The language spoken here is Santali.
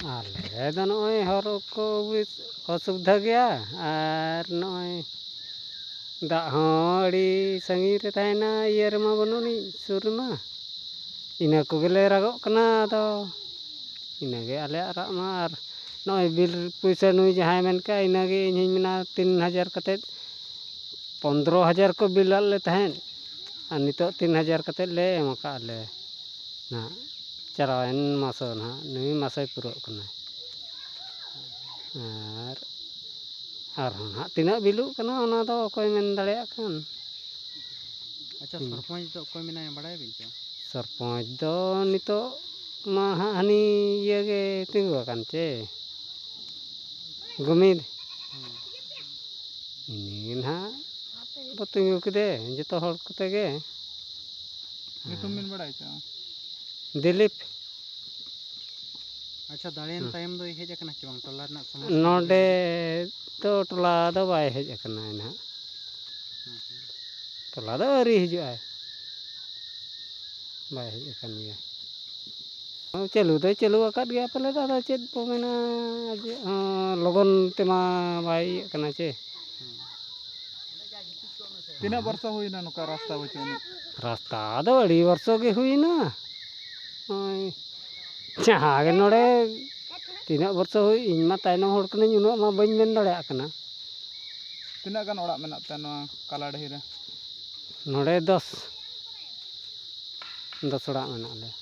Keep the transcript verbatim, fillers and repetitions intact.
ᱟᱞᱮ ᱫᱚ ᱱᱚᱜᱼᱚᱭ ᱦᱚᱨ ᱠᱚ ᱚᱥᱩᱵᱤᱫᱷᱟ ᱜᱮᱭᱟ, ᱟᱨ ᱱᱚᱜᱼᱚᱭ ᱫᱟᱜ ᱦᱚᱸ ᱟᱹᱰᱤ ᱥᱟᱺᱜᱤᱧ ᱨᱮ ᱛᱟᱦᱮᱱᱟ, ᱤᱭᱟᱹ ᱨᱮᱢᱟ ᱵᱟᱹᱱᱩᱜ ᱟᱹᱱᱤᱡ ᱥᱩᱨ ᱨᱮᱢᱟ᱾ ᱤᱱᱟᱹ ᱠᱚᱜᱮᱞᱮ ᱨᱟᱜᱚᱜ ᱠᱟᱱᱟ᱾ ᱟᱫᱚ ᱤᱱᱟᱹᱜᱮ ᱟᱞᱮᱭᱟᱜ ᱨᱟᱜ ᱢᱟ᱾ ᱟᱨ ᱱᱚᱜᱼᱚᱭ ᱵᱤᱞ ᱯᱩᱭᱥᱟᱹ ᱱᱩᱭ ᱡᱟᱦᱟᱸᱭ ᱢᱮᱱ ᱠᱮᱜᱼᱟ, ᱤᱱᱟᱹᱜᱮ ᱤᱧ ᱦᱚᱧ ᱢᱮᱱᱟ, ᱛᱤᱱ ᱦᱟᱡᱟᱨ ᱠᱟᱛᱮᱫ, ᱯᱚᱱᱫᱽᱨᱚ ᱦᱟᱡᱟᱨ ᱠᱚ ᱵᱤᱞ ᱟᱫ ᱞᱮ ᱛᱟᱦᱮᱸᱫ, ᱟᱨ ᱱᱤᱛᱚᱜ ᱛᱤᱱ ᱦᱟᱡᱟᱨ ᱠᱟᱛᱮᱫ ᱞᱮ ᱮᱢ ᱟᱠᱟᱫ ᱞᱮ ᱱᱟᱦᱟᱜ᱾ ᱪᱟᱞᱟᱣᱮᱱ ᱢᱟᱥᱚ ᱱᱟᱦᱟᱜ, ᱱᱩᱭ ᱢᱟᱥᱮ ᱯᱩᱨᱟᱹᱜ ᱠᱟᱱᱟ᱾ ᱟᱨ ᱟᱨᱦᱚᱸ ᱱᱟᱦᱟᱜ ᱛᱤᱱᱟᱹᱜ ᱵᱤᱞᱩᱜ ᱠᱟᱱᱟ, ᱚᱱᱟ ᱫᱚ ᱚᱠᱚᱭ ᱢᱮᱱ ᱫᱟᱲᱮᱭᱟᱜ ᱠᱟᱱ᱾ ᱟᱪᱪᱷᱟ, ᱦᱩᱸ᱾ ᱥᱚᱨᱯᱚᱧᱪ ᱫᱚ ᱚᱠᱚᱭ ᱢᱮᱱᱟᱭᱟ, ᱵᱟᱲᱟᱭᱟᱵᱤᱱ ᱪᱮ? ᱥᱚᱨᱯᱚᱧᱪ ᱫᱚ ᱱᱤᱛᱚᱜ ᱢᱟ ᱦᱟᱸᱜ ᱦᱟᱹᱱᱤ ᱤᱭᱟᱹ ᱜᱮ ᱛᱤᱸᱜᱩ ᱟᱠᱟᱱ ᱪᱮ, ᱜᱩᱢᱤᱫ᱾ ᱦᱩᱸ᱾ ᱩᱱᱤ ᱜᱮ ᱱᱟᱦᱟᱜ ᱵᱚ ᱛᱤᱸᱜᱩ ᱠᱮᱫᱮ ᱡᱚᱛᱚ ᱦᱚᱲ ᱠᱚᱛᱮ ᱜᱮ᱾ ᱧᱩᱛᱩᱢ ᱵᱤᱱ ᱵᱟᱲᱟᱭ ᱪᱮ? ᱫᱤᱞᱤᱯ᱾ ᱟᱪᱪᱷᱟ, ᱫᱟᱲᱮᱭᱮᱱ ᱦᱮᱸ᱾ ᱛᱟᱭᱚᱢ ᱫᱚᱭ ᱦᱮᱡ ᱟᱠᱟᱱᱟ ᱪᱮ ᱵᱟᱝ ᱴᱚᱞᱟ ᱨᱮᱱᱟᱜ ᱥᱚᱢᱚᱥᱥᱟ? ᱱᱚᱰᱮ ᱫᱚ ᱴᱚᱞᱟ ᱫᱚ ᱵᱟᱭ ᱦᱮᱡ ᱟᱠᱟᱱᱟ ᱱᱟᱦᱟᱜ᱾ ᱦᱮᱸ, ᱦᱮᱸ᱾ ᱴᱚᱞᱟ ᱫᱚ ᱟᱹᱣᱨᱤ ᱦᱤᱡᱩᱜᱼᱟᱭ᱾ ᱵᱟᱭ ᱦᱮᱡ ᱟᱠᱟᱱ ᱜᱮᱭᱟ᱾ ᱪᱟᱹᱞᱩ ᱫᱚᱭ ᱪᱟᱹᱞᱩ ᱟᱠᱟᱫ ᱜᱮᱭᱟ ᱯᱟᱞᱮᱫ, ᱟᱫᱚ ᱪᱮᱫ ᱵᱚ ᱢᱮᱱᱟ, ᱡᱮ, ᱦᱚᱸ, ᱞᱚᱜᱚᱱ ᱛᱮᱢᱟ ᱵᱟᱭ ᱤᱭᱟᱹᱜ ᱠᱟᱱᱟ ᱪᱮ᱾ ᱛᱤᱱᱟᱹᱜ ᱵᱚᱨᱥᱚ ᱦᱩᱭᱱᱟ ᱱᱚᱝᱠᱟ ᱨᱟᱥᱛᱟ ᱵᱟᱹᱪᱩᱜ ᱟᱹᱱᱤᱡ? ᱨᱟᱥᱛᱟ ᱫᱚ ᱟᱹᱰᱤ ᱵᱚᱨᱥᱚ ᱜᱮ ᱦᱩᱭᱱᱟ᱾ ᱱᱚᱜᱼᱚᱭ ᱡᱟᱦᱟᱸ ᱜᱮ ᱱᱚᱰᱮ ᱛᱤᱱᱟᱹᱜ ᱵᱚᱨᱥᱚ ᱦᱩᱭ, ᱤᱧ ᱢᱟ ᱛᱟᱭᱱᱚᱢ ᱦᱚᱲ ᱠᱟᱹᱱᱟᱹᱧ, ᱩᱱᱟᱹᱜ ᱢᱟ ᱵᱟᱹᱧ ᱢᱮᱱ ᱫᱟᱲᱮᱭᱟᱜ ᱠᱟᱱᱟ᱾ ᱛᱤᱱᱟᱹᱜ ᱜᱟᱱ ᱚᱲᱟᱜ ᱢᱮᱱᱟᱜ ᱯᱮᱭᱟ ᱱᱚᱣᱟ ᱠᱟᱞᱟᱰᱟᱹᱦᱤ ᱨᱮ? ᱱᱚᱰᱮ ᱫᱚᱥ, ᱫᱚᱥ ᱚᱲᱟᱜ ᱢᱮᱱᱟᱜ ᱞᱮᱭᱟ᱾